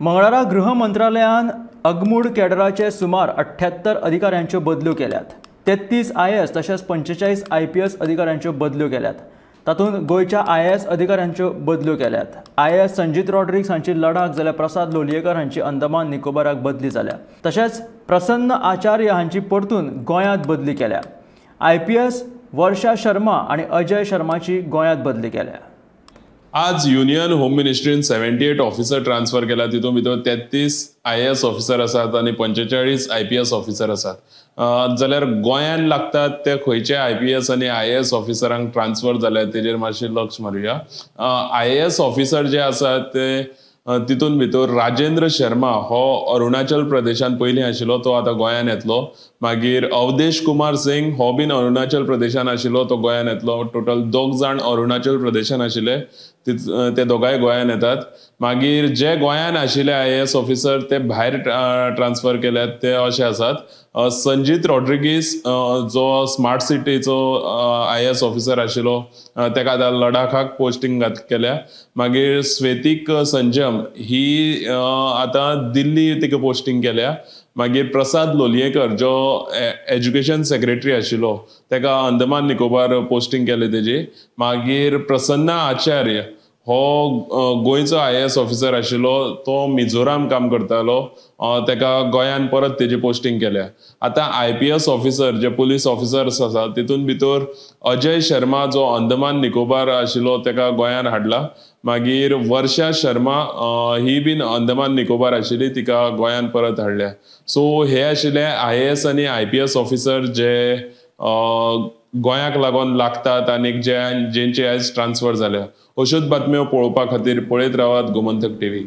मंगळारा गृह मंत्रालयान अगमूड कॅडराचे सुमार 78 अधिकाऱ्यांच्यो बदल्यो केल्यात. 33 IAS तशेंच 45 IPS अधिकाऱ्यांच्यो बदल्यो केल्यात. तातूंत गोंयच्या IAS अधिकाऱ्यांच्यो बदल्यो केल्यात. IAS Sanjeet Rodrigues हांची लडाख जाल्यार प्रसाद लोलयेकर हांची अंदमान निकोबाराक बदली जाल्या. तशेंच प्रसन्न आचार्य हांची परतून गोंयांत बदली केल्या. IPS वर्षा शर्मा आनी अजय शर्माची गोंयांत बदली केल्या. आज युनियन होम मिनिस्ट्रीन 78 ऑफिसर ट्रान्सफर केला. तितून भितर 33 IAS officer आसात आनी 45 IPS officer आसात. जाल्यार गोंयान लागतात ते खंयचे IPS आनी IAS ऑफिसरांक ट्रान्सफर जाल्या तेजेर मातशें लक्ष मारुया. IAS officer जे आसात ते तितून भितर राजेंद्र शर्मा हो अरुणाचल प्रदेशान पयलीं आशिल्लो, तो आतां गोंयान येतलो. मागीर अवधेश कुमार सिंग हो बीन अरुणाचल प्रदेशान आशिल्लो, तो गोंयान येतलो. टोटल 2 जाण अरुणाचल प्रदेशान आशिल्ले, ते दोगांय गोंयान येतात. मागीर जे गोंयान आशिल्ले IAS officer ते भायर ट्रान्सफर केल्यात ते अशे आसात. संजीत रॉड्रिगीस जो स्मार्ट सिटीचो IAS officer आशिल्लो तेका आतां लडाखाक पोस्टिंग केल्या. मागीर स्वेतीक संजम ही आतां दिल्ली तिका पोस्टिंग केल्या. मागीर प्रसाद लोलयेकर जो एज्युकेशन सेक्रेटरी आशिल्लो तेका अंदमान निकोबार पोस्टिंग केले तेजी. मागीर प्रसन्ना आचार्य हो गोंयचो IAS officer आशिल्लो, तो मिझोराम काम करतालो, तेका गोंयान परत तेजी पोस्टिंग केल्या. आतां IPS officer जे पुलीस ऑफिसर्स आसात तितून भितर अजय शर्मा जो अंदमान निकोबार आशिल्लो तेका गोंयान हाडला. मागीर वर्षा शर्मा ही बीन अंदमान निकोबार आशिल्ली, तिका गोंयान परत हाडल्या. सो हे आशिल्ले IAS आनी IPS officer जे गोंयाक लागून लागतात आनी जेंचे आयज ट्रान्सफर जाल्या. अश्योच बातम्यो पळोवपा खातीर पळयत रावात गोमंतक टीव्ही.